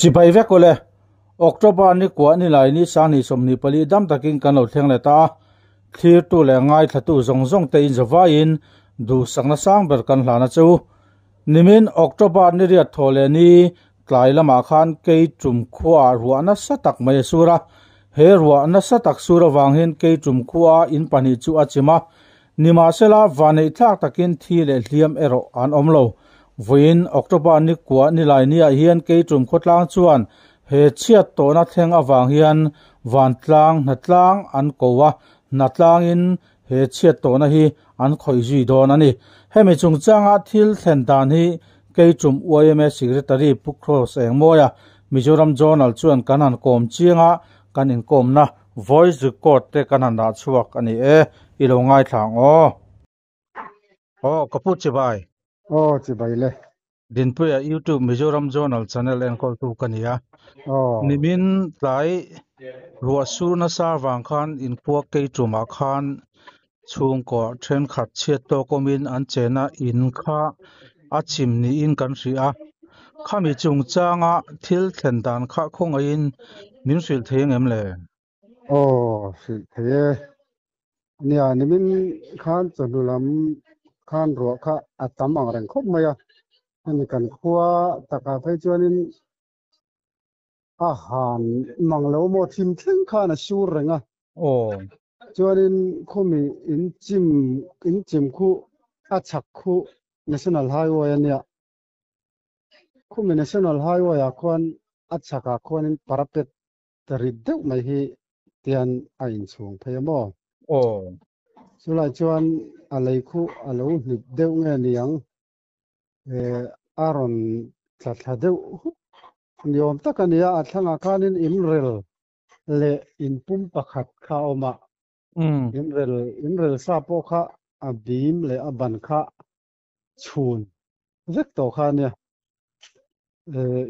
Chibai vek ule. October ni kua ni lai ni sanghnih 24 dam takin kan lo thleng leh ta a. Thlirtu leh ngaithlatu zawng zawng te in zavaiin duhsakna sang ber kan hlan a che u. Nimin October ni riat thaw leh ni tlai lamah khan kei tum khuaah ruah nasa tak mai a sur a. He ruah nasa tak sur avang hian kei tum khua in pahnih chu a chim a. Nimahsela vanneih thlak takin thi leh hliam erawh an awm lo. Vawiin October ni kua nilai niah hian kei tum khawtlang chuan he chhiat tawhna thleng avang hian vantlang hnatlang an ko a, hnatlangin he chhiat tawhna hi an khawih zui dawn a ni. Hemi chungchanga thil thlen dan hi kei tum yma Secretary Pu Cross Engmawia, Mizoram Journal chuan kan han kawm chiang a, kan inkawmna voice record te kan han dah chhuak a ni e, i lo ngaithla ang aw. Aw, ka pu chibai. Aw, chibai le. Dinpuia YouTube Mizoram Journal channel enkawltu ka ni a. Aw. Nimin tlai ruah sur nasa vang khan inkhua kei tumah khan chhungkaw thenkhat chhiat tawk awmin an chena in kha a chim niin kan hria a. Khami chungchanga thil thlen dan kha khawngaihin min hrilh thei ang em le? Aw, hrilh thei e. Nia, nimin khan chawhnu lam khan ruah kha a tam ang reng khawp mai a. Hemi kan khua takah phei chuanin a han mang lo maw thim thleng khan a sur reng a. Aw. Chuanin khawmi in chim in chim khu a chhak khu National Highway a nia. Khumi National Highway ah khuan a chhakah khuanin parapet rit deuh mai hi tian a inchhung phei a maw? Aw. Chulai chuan a lei khu a lo hnip deuh nge niang eh a rawn tla thla deuh huk ni awm tak a nia, a thlangah khanin inrel leh inpum pakhat kha a awm a. Inrel inrel sa pawh kha a bim leh a ban kha chhun vek tawh kha a nia.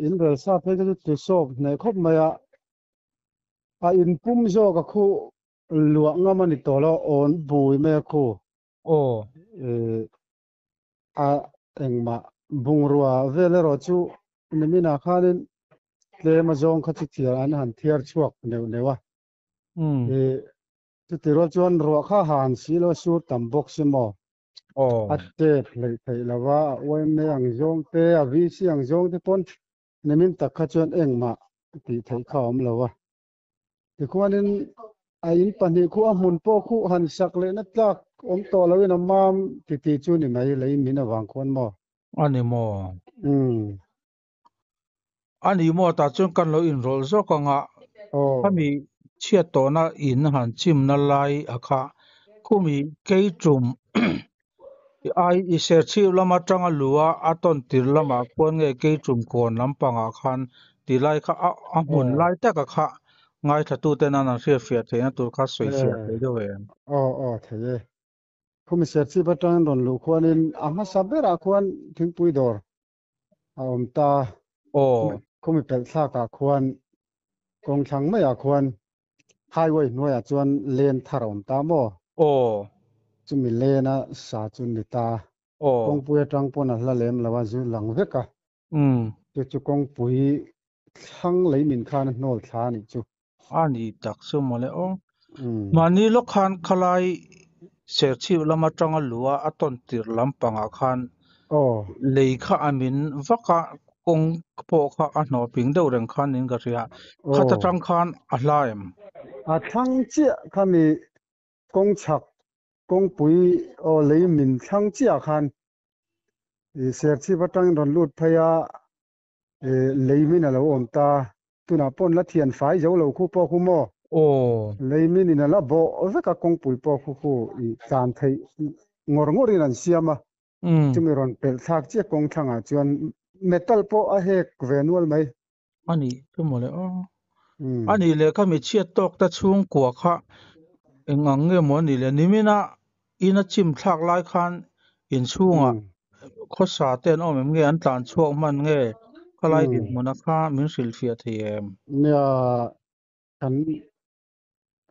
In rel sa phei kha chu tlu sawp hneh khawp mai a, a inpum zawk a khu luah ngam a ni tawh lo, awn bui mai a khu. Aw. A engmah bungrua vel erawh chu niminah khanin tlem a zawng kha chu thiar an han thiar chhuak neuh neuh a. Chutirual chuan ruah kha han si lo sur tam bawk si maw? Aw. A tep hleih theih lo a, a YMA ang zawng te, a VC ang zawng te pawn nimin tak kha chuan engmah tih theih kha a awm lo a. Tikhuanin a in pahnih khu a hmun pawh khu han sak lehna tlak awm tawh loin a mam titi chu ni mai lei min avang khuan maw? A ni maw? Umm. A ni maw tah chuan kan lo inrawlh zawk ang a, Aw. khami chhiat tawhna in han chimna lai a kha khumi kei tum ai i serchhip lam atanga lua a tawn tir lamah khuan nge kei tum kawn lampangah khan ti lai kha a a hmun lai taka kha ngaithlatuten an han hriatfiah theihna tur kha sawifiah thei deuh em? Aw aw thei e. Khumi serchhip atangin rawn luh khuanin a hmasa berah khuan thingpui dawr a awm ta. Aw. Khumi pelh thlakah khuan kawng thlang maiah khuan highway hnuaiah chuan len thar a awm ta maw? Aw. Chumi lena sa chu ni ta. Aw. Kawngpui atang pawn a hla lem lo a zu lang vek a. Umm. Chu chu kawngpui thlang lei min khan a hnawl thla a nih chu. A ni tak chu mawle aw. Mahni lawk khan khalai serchhip lam atanga lua a tawn tir lampangah khan lei kha a min vak a, kawng pawh kha a hnawh ping deuh reng khan niin ka hria. Khat atang khan a hla em? A thlang chiah khami kawng chhak kawngpui aw lei min thlang chiah khan serchhip atangin rawn lut phei a, Lei min a lo awm ta. Tunah paw'n la thian fai zo lo khu pawh khu maw? Aw. Lei min in a la bawh vek a, kawngpui pawh khu khu i tlan theih ngawr ngawrin an siam a. Chumi rawn pelh thlak chiah kawng thlangah chuan metal pawh a hek ve nual mai. A nih chu mawle aw. A nih leh kha mi chhiat tawk ta chhungkua kha eng ang nge maw a nih le? Nimina in a chim thlak lai khan inchhungah khawsa te an awm em nge an tlan chhuak hman nge khalai dinhmuna kha min hrilhfiah thei em? Nia, kan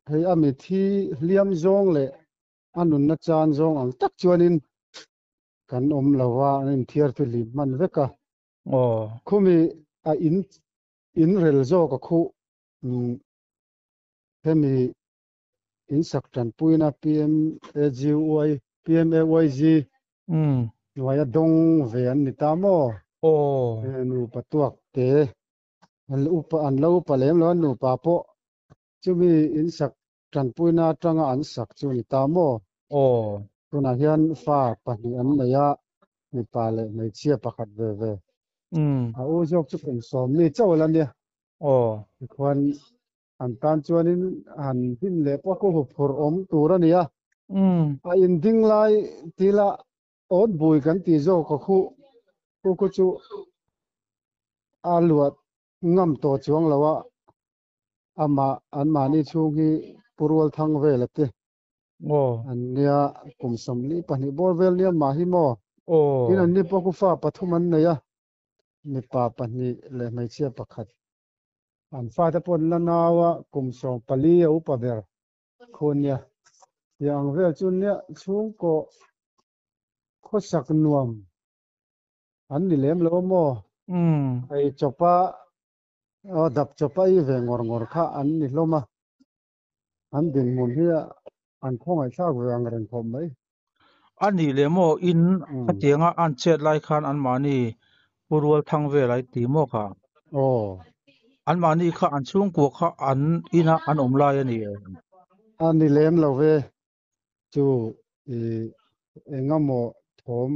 hei a mithi hliam zawng leh a nunna chan zawng ang tak chuanin kan awm lo a, an inthiar chu hlim hman vek a. Aw. Khumi a in. In rel zawk a khuh umm hemi in sak tanpuina PMAGY PMAYG hnuaia dawng ve an ni ta maw? Aw. Nupa tuak te upa an lo upa lem lo a nupa pawh chumi in sak tanpuina atanga an sak chu a ni ta maw? Aw. Tunah hian fa pahnih an nei a, mipa leh hmeichhia pakhat ve ve. A u zawk chu kum sawmli chauh la nia. Aw. Tikhuan an tan chuanin han din leh pawh khu huphurh awm tur a ni a. A inding lai tila awt bui kan tih zawk a khu khu khu chu a luat ngam tawh chuang lo a. Amah anmahni chhung hi Pu Rualthang vel a ti. Aw. An nia kum 22 bawr vel nia mah hi maw? Aw. Tin anni pawh khu fa pathum an nei a, mipa pahnih leh hmeichhia pakhat. An fate pawh an la nau a, kum 14 a upa ber khu an nia. Tiang ang vel chu nia chhungkaw khawsak nuam an ni lem lo a maw? Ei chawpa aw dap chawpa ei ve ngawr ngawr kha an ni hlawm a. An dinhmun hi an khawngaihthlak ve ang reng khawp mai. A nih leh maw in khatianga an chet lai khan anmahni Pu Rualthang vel ai ti maw kha? Aw. Anmahni kha an chhungkua kha an ina an awm lai a ni em? A ni lem lo ve. Chu i engemaw thawm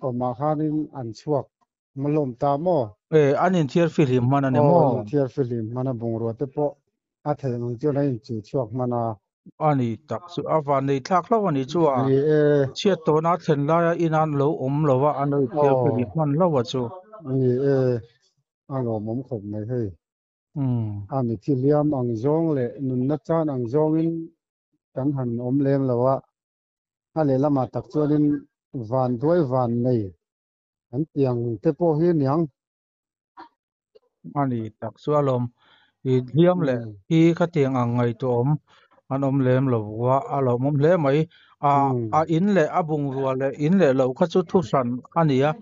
awmah khanin an chhuak malawm ta maw? E, an inthiar fihlim hman a ni maw? Aw, an inthiar fihlim hman a, bungrua te pawh a theih ang chuan a inchuh chhuak hman a. A ni tak chu a van nei thlak hlauh a ni chu a. Ni e. Chhiat tawhna thlen laia in an lo awm lo a, an lo inthiar fihlim hman hlauh a chu. Ni e, a lawmawm khawp mai hei. A mithi hliam ang zawng leh nunna chan ang zawngin kan han awm lem lo a. A lehlamah tak chuanin van duai van nei an tih ang te pawh hi niang. A ni tak chu alawm. I hliam leh hi khatiang ang ngaihtuahawm an awm lem lo a, a lawmawm hle mai. A a in leh a bungrua leh in leh loh kha chu thuhran a ni a.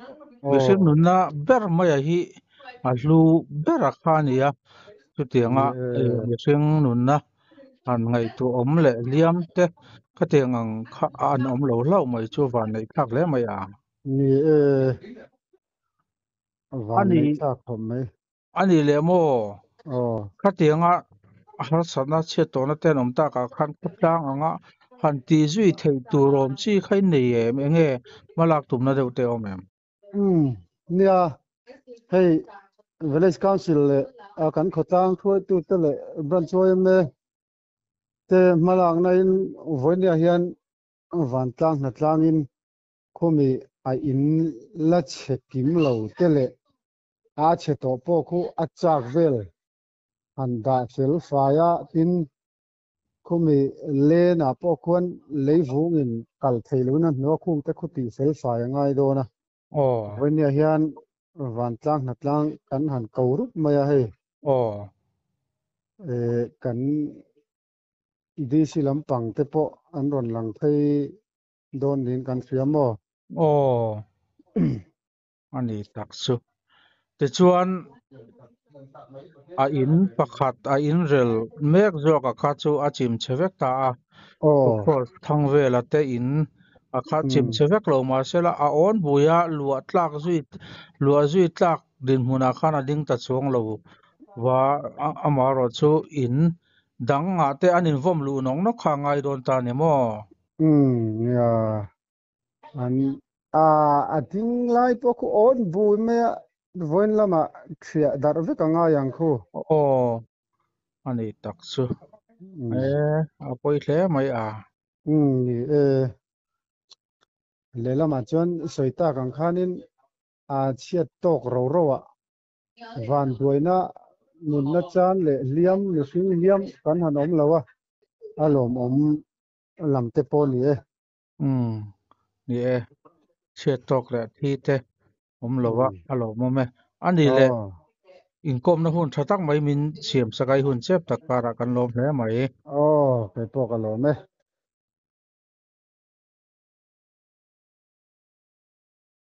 Mihring nunna ber maia hi a hlu ber a kha a ni a. Chutianga mihring nunna Han ngaihtuahawm leh liam te khatiang ang kha an awm lo hlauh mai chu van neih thlak hle mai a. Ni e, van neih thlak khawp mai. A ni leh maw? Aw. Khatianga harsatna chhiat tawhna te an awm takah khan khawtlang anga han tih zui theih tur awm chi kha in nei em? Enge hmalak tumna deuh te awm em? Umm nia, hei Village Council leh kan khawtlang hruaitute leh Branch yma te hmalakna in vawinia hian vantlang hnatlangin khawmi a in la chhe kim lo te leh a chhe tawh pawh khu a chak vel han dah fel fai a, tin Khumi lenah pawh khuan leivungin kal thei loin a hnua khung te khu tih fel fai a ngai dawn a. Aw. Vawinia hian vantlang hnatlang kan han ko rup mai a hei. Aw. Eh kan DC lampang te pawh an rawn lang phei dawn niin kan hria maw? Aw. A ni tak chu. Tichuan a in pakhat a in rel mek zawk a kha chu a chim chhe vek ta a. Cross thang vela te in a kha chim chhe vek lo mahsela a awn buia luah tlak zui luah zui tlak dinhmunah khan a ding ta chuang lo va amaherawh chu in dang ngah te an invawm luh nawk nawk kha a ngai dawn ta a ni maw? Umm nia An a a ding lai pawh khu awn bui mai a, vawiin lamah thiah darh vek a ngai ang khu. Aw, a ni tak chu. E, a pawi hle mai a. Umm ni e. Lehlamah chuan sawi tak ang khanin a chhiat tawk ro ro ah van duaina nunna chan leh hliam mihring hliam kan han awm lo a, a lawmawm lam te pawh ni e. Umm, ni e, chhiat tawk leh thi te awm lo a, a lawmawm e. A ni le, inkawmna hun tha tak mai min siam sak a, i hun chep tak karah kan lawm hle mai. Aw, kei pawh ka lawm e.